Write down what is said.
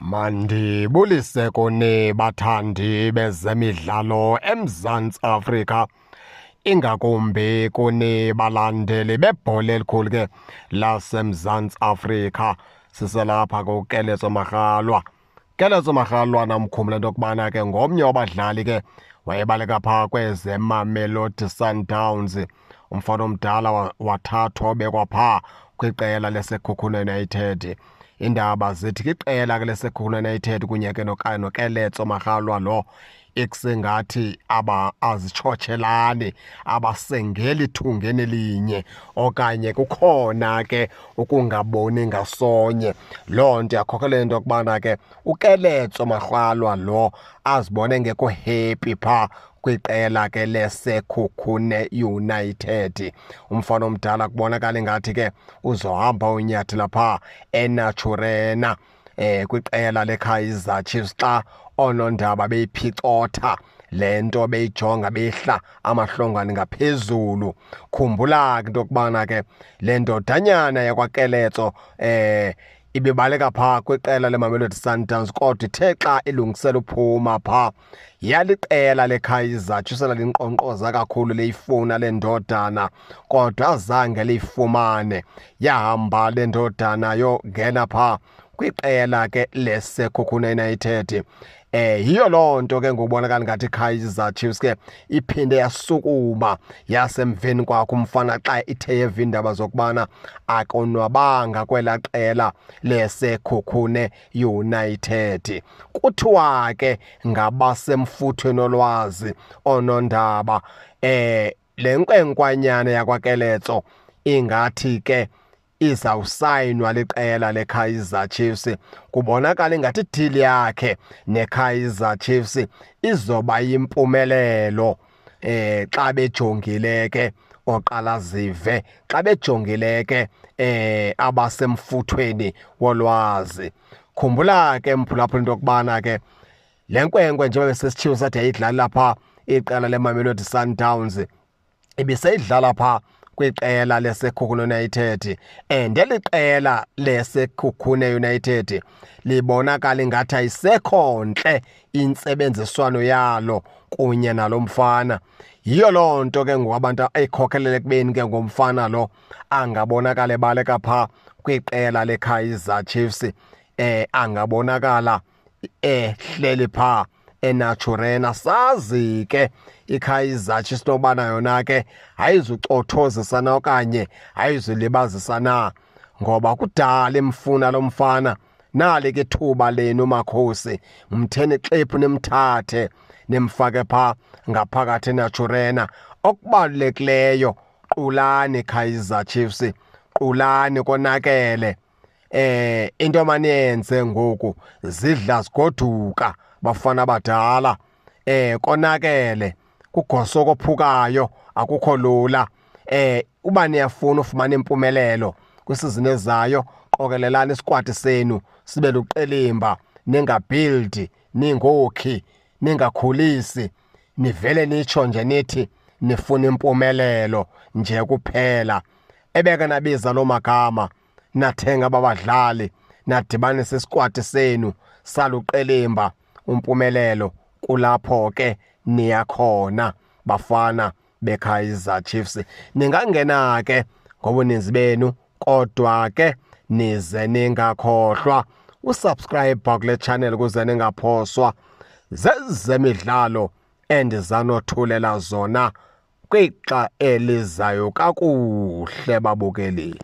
Mandibulise kuni bathandi bezemidlalo eMzantsi Afrika, ingakumbi kuni balandeli bebhola elikhulu ke laseMzantsi Afrika. Siselapha kuKeletso Makgalwa. Keletso Makgalwa namkhumbula into yokubana ke ngomnye wabadlali ke wayebaleka phaa kwezeMamelodi Sundowns. Umfana omdala wathathwa obekwa phaa kwiqela leSekhukhune United. Iindaba zithi iqela ke leSekhukhune United kunye ke noKeletso Makgalwa lo ekusengathi aba azitshotshelani, abasengeli thungeni elinye okanye kukhona ke ukungaboni ngasonye. Loo nto yakhokelela into yokubana ke uKeletso Makgalwa lo azibone engekho happy phaa kwiqela ke leSekhukhune United. Umfana omdala kubonakala ingathi ke uzohamba unyathela phaa eNaturena kwiqela leKaizer Chiefs xa oonondaba beyiphicotha le nto, beyijonga behla amahlongwane ngaphezulu. Khumbula ke into yokubana ke le ndodanyana yakwaKeletso ibibaleka phaa kwiqela leMamelodi Sundowns, kodwa ithe xa ilungisela uphuma phaa yaliqela leKaizer Chiefs linkqonkqoza kakhulu leyifuna le ndodana, kodwa azange liyifumane. Yahamba le ndodana yongena phaa kwiqela ke leSekhukhune United. Yiyo loo nto ke ngokubonakala ngathi iKaizer Chiefs ke iphinde yasukuma yasemveni kwakho umfana xa ithe yeva iindaba zokubana akonwabanga kwelaa qela leSekhukhune United. Kuthiwa ke ngabasemfuthweni olwazi oonondaba le nkwenkwanyana yakwaKeletso ingathi ke izawusayinwa liqela leKaizer Chiefs. Kubonakala ingathi idili yakhe neKaizer Chiefs izoba yimpumelelo xa bejongile ke oqalazive, xa bejongile ke abasemfuthweni wolwazi. Khumbula ke mphulaphula into yokubana ke le nkwenkwe njengoba besesitshiwo sathi yayidlala lapha iqela leMamelodi Sundowns, ibiseyidlala phaa kwiqela leSekhukhune United, and eli qela leSekhukhune United libonakala ingathi ayisekho ntle intsebenziswano yalo kunye nalo mfana. Yiyo loo nto ke ngoku abantu eyikhokhelele ekubeni ke ngomfana lo angabonakala ebaleka phaa kwiqela leKaizer Chiefs, angabonakala ehleli phaa eNaturena. Sazi ke iKaizer Chiefs intobana yona ke ayizucothozisa okanye ayizulibazisa na, ngoba kudala imfuna lo mfana. Nali ke ithuba lenu makhosi, mtheni xephu nimthathe nimfake phaa ngaphakathi eNaturena. Okubalulekileyo, qulani Kaizer Chiefs, qulani konakele. Into maniyenze ngoku zidla zigoduka bafana abadala. Konakele, kugoso kophukayo, akukho lula. Uba niyafuna ufumana impumelelo kwisizini ezayo, qokelelani isikwati senu sibe luqelimba, ningabuildi, ningokhi, ningakhulisi, nivele nitsho nje nithi nifuna impumelelo nje kuphela. Ebeke nabiza loo magama, nathenga ababadlali, nadibanisa isikwati senu saluqelimba, umpumelelo kulapho ke niyakhona bafana beKaizer Chiefs. Ningangena ke ngobuninzi benu, kodwa ke nize ningakhohlwa usubscribe kule channel ukuze ningaphoswa zezemidlalo endizanothulela zona kwixa elizayo. Kakuhle babukeli.